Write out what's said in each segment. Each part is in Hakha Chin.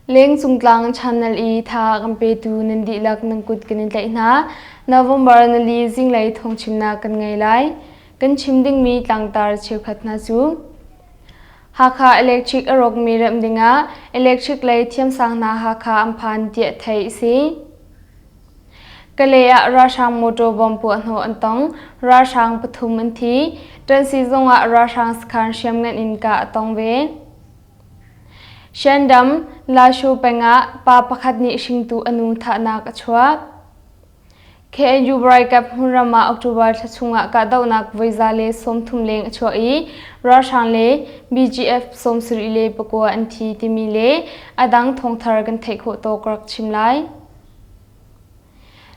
Lengcungtlang channel i tha kan petu nan dihlak nan kut kan in tlaih hna. November nali zinglei thawngchimnak kan ngei lai. Kan chim dingmi tlangtar cheukhat hna cu Hakha Electric a rawkmi remh dingah electric lei thiamsang hna Hakha an phan tiah theih a si. Kalay ah ralhrang motor bomb puahhnawh an tong. Ralhrang pathum an thi. Ṭansi zongah ralhrang sakhan hriamngan in kah a tong ve. Shandam, Lashu peng ah pa pakhat nih hringtu a nu thahnak a chuak. KNU Raikap hmunram ah October thla chungah kahdohnak voi 130 leng a chuah i ralhrang le BGF 74 an thi timi le a dang thawngthar kan theih khawh tawk rak chim lai.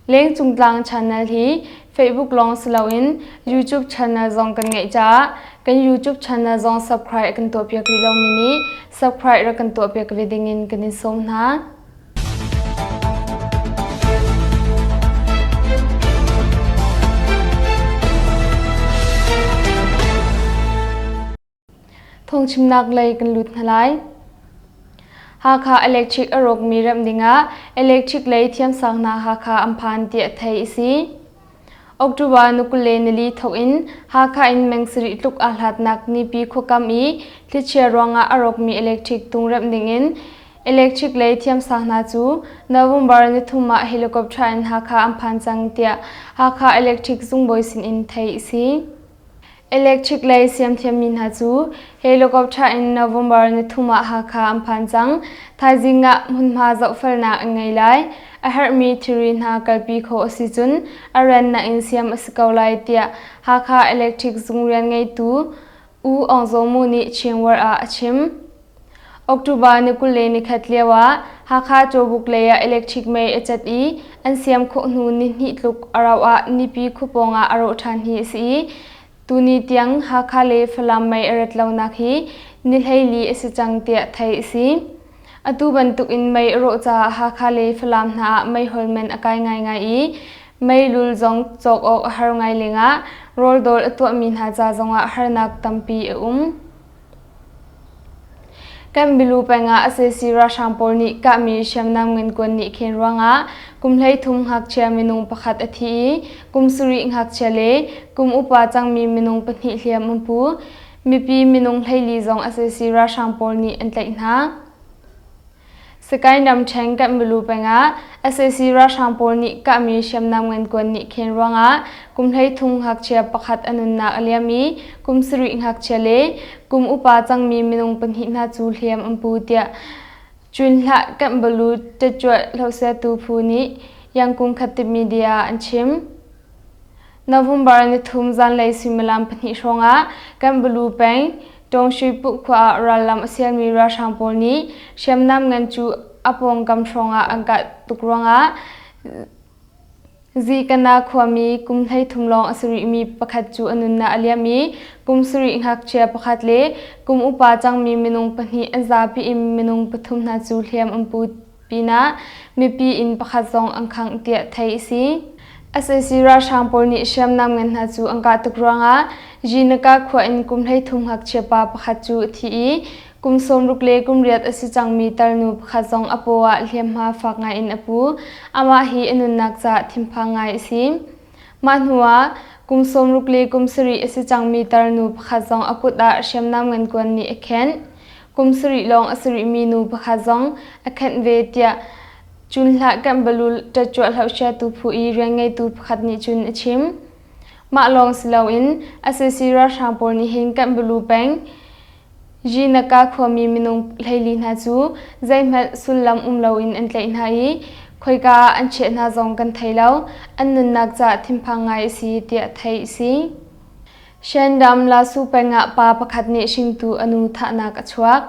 Lengcungtlang channel hi Facebook lawng si loin YouTube channel zong kan ngeih caah kan YouTube channel zong subscribe kan tuahpiak rih lomi nih subscribe rak kan tuahpiak ve dingin kan in sawm hna. Phungchimnak lei kan lut hna lai. Hakha Electric a rawkmi remh dingah electric lei thiamsang hna Hakha an phan tiah theih a si. October ni 24 thawk in Hakha in meng sarih tluk aa hlatnak Nipi khuakam i thlichia ruangah a rawkmi electric tung remh dingin electric lei thiamsang hna cu November nithum ah helicopter in Hakha an phan cang tiah Hakha Electric zungbawi sin in theih a si. Electric lei siamthiammi hna cu helicopter in November nithum ah Hakha an phan cang. Thaizing ah hmunhma zohfelnak an ngei lai. A herhmi thilri hna kalpi khawh a si cun a rannak in siam a si ko lai tiah Hakha Electric zung rian ngeitu U Aung Zaw Mu nih Chinworld ah a chim. October ni 21 lio ah Hakha Cawbuk lei ah electric mei a cat i an siam khawh hnu nihnih tluk a rauh ah nipi khuapawng ah a rawh ṭhan hi a si i tuni tiang Hakha le Falam mei a rat lonak hi ni 14 a si cang tiah theih a si. Atu bantuk in mei a rawh caah Hakha le Falam hna ah meihol man a kai ngaingai i meilul zong cawk awk a har ngai lengah rawldawl a tuahmi hna ca zongah harnak tampi a um. Kan milu pengah sac ralhrang pawl nih kahmi hriamnam ngankuan nih khen ruangah kum 13 ngakchia minung pakhat a thi i kum sarih ngakchia le kum upa cangmi minung pahnih hliam an pu. Mipi minung 14 zong sac ralhrang pawl nih an tlaih hna. Sakaing ramṭhen kan milu pengah sac ralhrang pawl nih kahmi hriamnam ngankuan nih khen ruangah kum 13 ngakchia pakhat a nunnak a liam i kum sarih ngakchia le kum upa cangmi minung pahnih hna cu hliam an pu tiah Cunhlah Kanbalu ṭetcuah hlohsertu phu nih Yangkung Khattip media ah an chim. November nithum zanlei suimilam pahnih hrawngah Kanbalu peng Tawngshuipuh khua ah rallam a sialmi ralhrang pawl nih hriamnam ngan cu a pawngkam hrawngah an kah tuk ruangah Zikana khuami kum 13 lawng a si rihmi pakhat cu a nunnak a liam i kum sarih ngakchia pakhat le kum upa cangmi minung pahnih an zapi in minung pathum hna cu hliam an pu pinah mipi inn pakhat zong an khangh tiah theih a si. Sac ralhrang pawl nih hriamnam ngan hna cu an kah tuk ruangah Jinaka khua in kum 13 ngakchia pa pakhat cu a thi i kum 60 le kum riat a si cangmi tarnu pakhat zong a paw ah hliamhma fak ngai in a pu. Amah hi a nunnak caah thinphang ngai a si. Mah hnuah kum 60 le kum sarih a si cangmi tarnu pakhat zong a kut ah hriamnam ngan kuan nih a khenh. Kum sarih lawng a si rihmi nu pakhat zong a khenh ve tiah Cunhlah Kanbalul ṭatcuah hlohsiatu phu i rianngeitu pakhat nih cun a chim. Mah lawng si loin sac ralhrang pawl nih hin Kanbalu peng Jinaka khuami minung 14 hna cu zeihmanh sullam um loin an tlaih hna i khoika ah an chiah hna zong kan thei lo, an nunnak caah thinphang ngai a si tiah theih a si. Shandam Lasu peng ah pa pakhat nih hringtu a nu thahnak a chuak.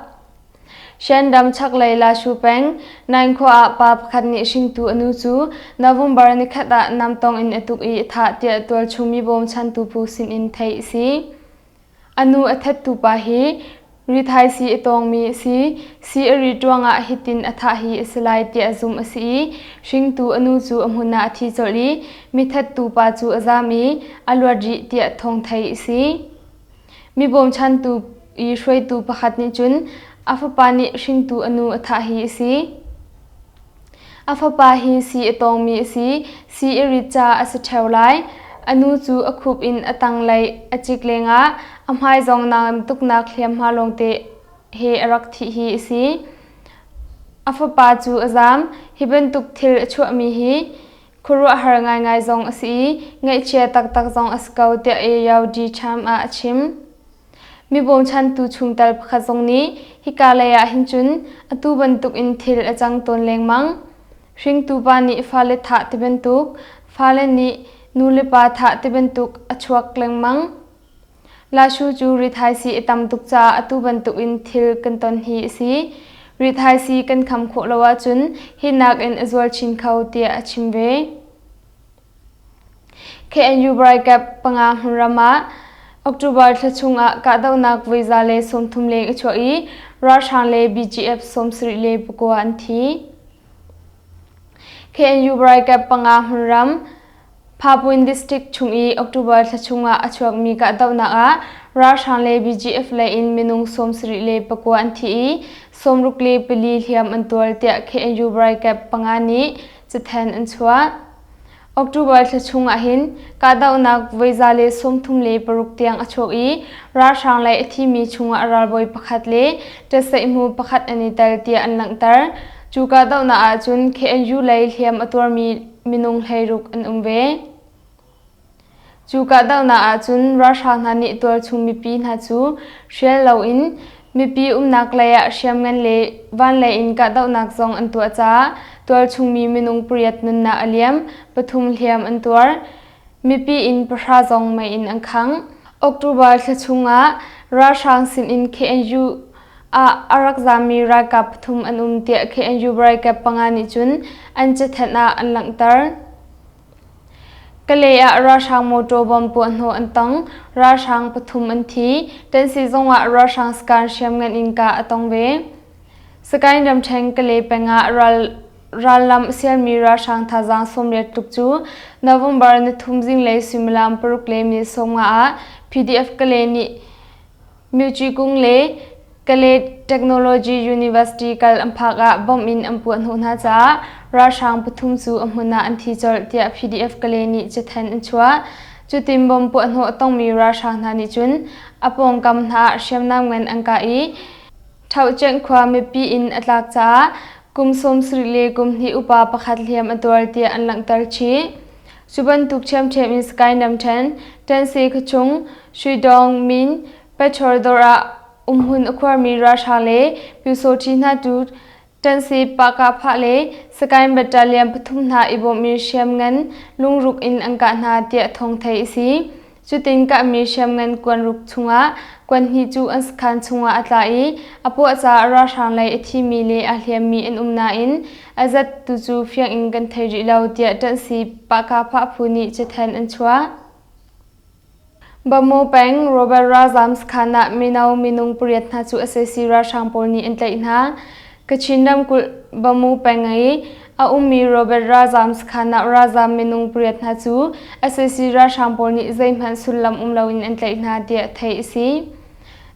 Shandam chaklei Lashu peng, Nain khua ah pa pakhat nih hringtu a nu cu November nikhat ah namtong in a tuk i a thah tiah tualchung mi bawmchantu phu sinin theih a si. A nu a thattu pa hi rithaisii a tawngmi a si. Sii a rit ruangah hitin a thah hi a si lai tiah zumh a si i hringtu a nu cu a hmun ah a thi colh i mithattu pa cu a zaam i a luat rih tiah thawng theih a si. Mi bawmchantu i hruaitu pakhat nih cun A fapa nih hringtu a nu a thah hi a si. A fapa hi sii a tawngmi a si. Sii i rit caah a si ṭheo lai. A nu cu a khup in a tanglei a cik lengah a hmai zong naam tuknak hliamhma lawngte he a rak thih hi a si. A fapa cu a zaam. Hi bantuk thil a chuahmi hi khuaruahhar ngaingai zong a si i ngaihchia taktak zong a si ko tiah AUD Cham ah a chim. Mi bawmchantu chungtel pakhat zong nih hika lei ah hin cun atu bantukin thil a cang tawn lengmang. Hringtu pa nih fale thah ti bantuk, fale nih nulepa thah ti bantuk a chuak lengmang. Lashu cu rithaisii a tam tuk caah atu bantukin thil kan ton hi a si. Rithaisii kan kham khawh lo ahcun hi nakin a zual chin kho tiah a chim ve. KNU Braikap panga hmunram ah October thla chungah kahdohnak voi 130 leng a chuah i ralhrang le BGF 79 an thi. KNU Braikap panga hmunram Phapuin District chung i October thla chungah a chuakmi kahdohnak ah ralhrang le BGF lei in minung 79 an thi i 64 hliam an tuar tiah KNU Braikap panga nih cathanh an chuah. October thla chung ahhin kahdohnak voi 136 tiang a chuak i ralhrang lei a thimi chungah ralbawi pakhat le ṭatsaihmu pakhat an i tel tiah an langhter. Cu kahdohnak ahcun KNU lei hliam a tuarmi minung 16 an um ve. Cu kahdohnak ahcun ralhrang hna nih tualchung mipi hna cu hrial loin mipi umnak lei ah hriamngan le vanlei in kahdohnak zong an tuah caah tualchungmi minung pariat nunnak a liam, pathum hliam an tuar. Mipi inn pahra zong mei in an khang. October thla chungah ralhrang sinin KNU ah a rak zaammi ralkap pathum an um tiah KNU ralkap panga nih cun an cathanh ah an langhter. Kalay ah ralhrang mawṭaw bom puahhnawh an tong. Ralhrang pathum an thi. Tansi zongah ralhrang skan hriamngan in kah a tong ve. Sagaing ramṭhen Kalay peng ah ral rallam a sialmi ralhrang thazaang 80 tluk cu November nithum zinglei suimilam paruk le minute 15 ah PDF Kalay nih Myuci Kung le Kalay Technology University kal an phak ah bomb in an puahhnawh hna caah ralhrang pathum cu a hmun ah an thi colh tiah PDF Kalay nih cathanh an chuah. Cutin bomb puahhnawh a tongmi ralhrang hna nih cun a pawngkam hna ah hriamnam ngan an kah i Ṭhohcenh khua mipi in a tlak caah kum 70 le kum hnih upa pakhat hliam a tuar tiah an langhter chih. Cu bantuk ṭhiamṭhiam in Sky Namṭhen, Tansi khuachung, Shuidong, Min, Petrol dawr ah umhmun a khuarmi ralhrang le pyusawṭhi hna tu ṭansi pahkahphah le Sagaing Battalion pathum hna i bawm in hriamngan lungruk in an kah hna tiah thawng theih a si. Cutin kahmi hriamngan kuanruk chungah kuan hnih cu an sakhan chungah a tla i a puah caah ralhrang lei a thimi le aa hliammi an um nain a zat tu cu fiang in kan thei rih lo tiah ṭanhsi pahkahphah phu nih cathanh an chuah. Bamaw peng Robert ralzaam sakhan ah mino minung pariat hna cu sac ralhrang pawl nih an tlaih hna. Kachin ramkulh Bamaw peng i a ummi Robert ralzaam sakhan ah ralzaam minung pariat hna cu sac ralhrang pawl nih zeihmanh sullam um loin an tlaih hna tiah theih a si.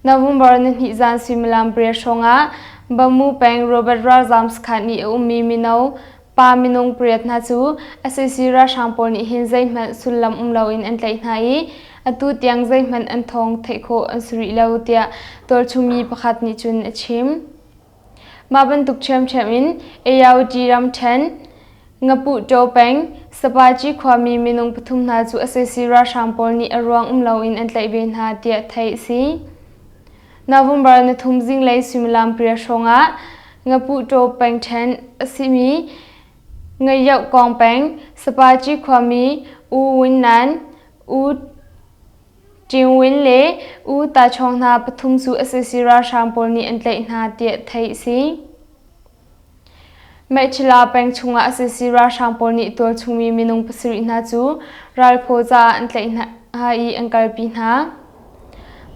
November nihnih zan suimilam pariat hrawng ah Bamaw peng Robert ralzaam sakhan i a ummi mino Pa minung pariat hna cu sac ralhrang pawl nih hin zeihmanh sullam um loin an tlaih hna i atu tiang zeihmanh an thawng theih khawh an si rih lo tiah tualchungmi pakhat nih cun a chim. Mah bantuk ṭhiamṭhiam in AOT ramṭhen Ngapuhṭaw peng Sapaci khuami minung pathum hna cu sac ralhrang pawl nih a ruang um loin an tlaih ve hna tiah theih a si. November nithum zinglei suimilam pariat hrawngah Ngapuhṭaw pengṭhen a simi Ngayoh Kawng peng Sapaci khuami U Win Nan, U Ṭing Win le U Ta Chawng hna pathum cu sac ralhrang pawl nih an tlaih hna tiah theih a si. Meiṭhila peng chungah sac ralhrang pawl nih tualchungmi minung pasarih hna cu ralphaw caah an tlaih hna i an kalpi hna.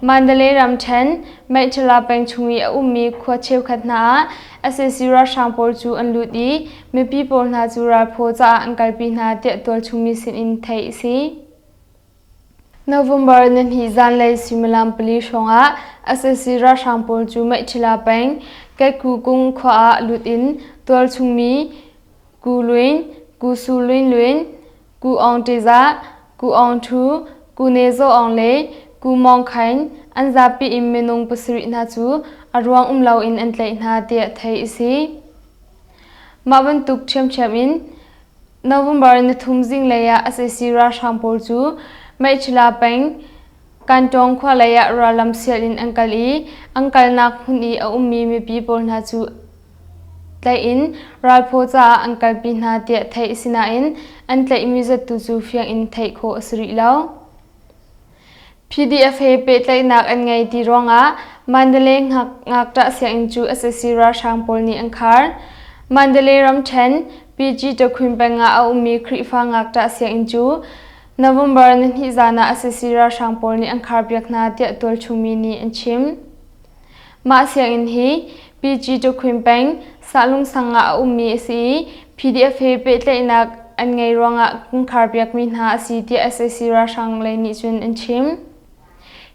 Mandalay ramṭhen Meiṭhila peng chung i a ummi khua cheukhat hna ah sac ralhrang pawl cu an lut i mipi pawl hna cu ralphaw caah an kalpi hna tiah tualchungmi sinin theih a si. November nihnih zanlei suimilam pali hrawngah sac ralhrang pawl cu Meiṭhila peng Kaiku-kung khua ah lut in tualchung mi Ku Lwin, Ku Su Lwin Lwin, Ku Aung Ṭizah, Ku Aung Ṭhu, Ku Ne Zaw Aung le Ku Mawng Khain an zapi in minung pasarih hna cu a ruang um loin an tlaih hna tiah theih a si. Mah bantuk ṭhiamṭhiam in November nithum zinglei ah sac ralhrang pawl cu Meiṭhila peng Kantawng khua lei ah rallam sial in an kal i an kalnak hmun i a ummi mipi pawl hna cu tlaih in ralphaw caah an kalpi hna tiah theih a si nain an tlaihmi zat tu cu fiang in theih khawh a si rih lo. PDF he pehtlaihnak an ngei ti ruangah Mandalay ngakṭah sianginn cu sac ralhrang pawl nih an khar. Mandalay ramṭhen PG Takhwin peng ah a ummi Khrihfa ngakṭah sianginn cu November nihnih zan ah sac ralhrang pawl nih an kharpiak hna tiah tualchungmi nih an chim. Mah sianginn hi PG Takhwin peng Sahlung sang ah a ummi a si i PDF he pehtlaihnak an ngei ruangah kan kharpiakmi hna a si tiah sac ralhrang lei nih cun an chim.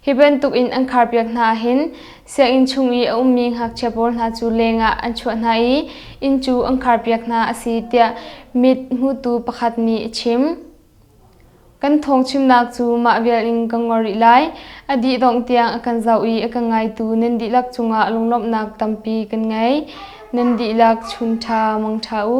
Hi bantuk in an kharpiak hna ahhin sianginn chung i a ummi ngakchia pawl hna cu leng ah an chuah hna i inn cu an kharpiak hna a si tiah mit hmutu pakhat nih a chim. Kan thawngchimnak cu mah vial in ka ngol rih lai. A dih dongh tiang a kan zoh i a kan ngaitu nan dihlak cungah lunglawmhnak tampi kan ngei. Nan dihlak chun ṭha, mang ṭha u.